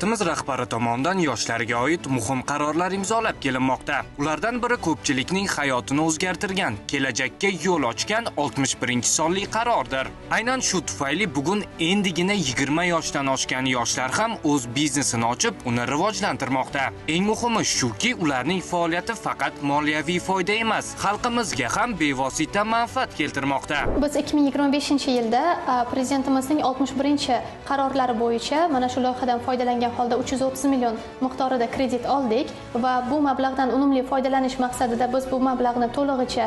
Davlatimiz rahbari tomonidan yoshlarga oid muhim qarorlar imzolab kelinmoqda. Ulardan biri ko'pchilikning hayotini o'zgartirgan, kelajakka yo'l ochgan 61-sonli qarordir. Aynan shu tufayli bugun endigina 20 yoshdan oshgan yoshlar ham o'z biznesini ochib, uni rivojlantirmoqda. Eng muhimi shuki, ularning faoliyati faqat moliyaviy foyda emas, xalqimizga ham bevosita manfaat keltirmoqda. Biz 2025-yilda prezidentimizning 61-qarorlari bo'yicha mana shu loyihadan foydalangan holda 330 million miqdorida kredit oldik va bu mablag'dan unumli foydalanish maqsadida biz bu mablag'ni to'lig'icha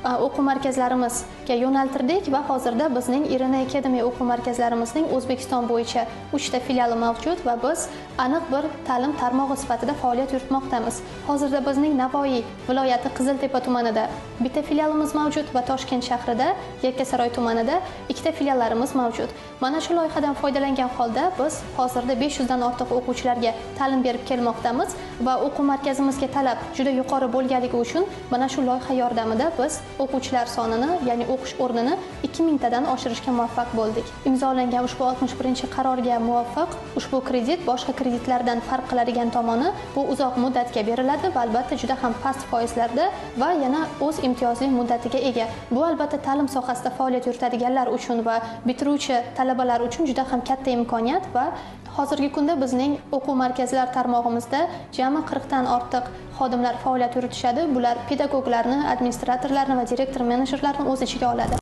o'quv markazlarimizga yo'naltirdik va hozirda bizning Irina Academy o'quv markazlarimizning O'zbekiston bo'yicha 3 ta filiali mavjud va biz aniq bir ta'lim tarmog'i sifatida faoliyat yuritmoqdamiz. Hozirda bizning Navoiy viloyati Qiziltepa tumanida bitta filialimiz mavjud va Toshkent shahrida Yakkasaroy tumanida 2 ta filiallarimiz mavjud. Mana shu loyihadan foydalangan holda biz hozirda 500 dan ortiq o'quvchilarga ta'lim berib kelmoqdamiz va o'quv markazimizga talab juda yuqori bo'lganligi uchun mana shu loyiha yordamida biz o'quvchilar sonini, ya'ni o'qish o'rnini 2000 tadan oshirishga muvaffaq bo'ldik. Imzolangan ushbu 61-qarorga muvofiq ushbu kredit boshqa kreditlardan farq qiladigan tomoni bu uzoq muddatga beriladi va albatta juda ham past foizlarda va yana o'z imtiyozli muddatiga ega. Bu albatta ta'lim sohasida faoliyat yuritadiganlar uchun va bitiruvchi talabalar uchun juda ham katta imkoniyat va hozirgi kunda bizning o'quv markazlar tarmog'imizda jami 40 dan ortiq xodimlar faoliyat yuritishadi. Bular pedagoglarni, administratorlarni va direktor menejerlarni o'z ichiga oladi.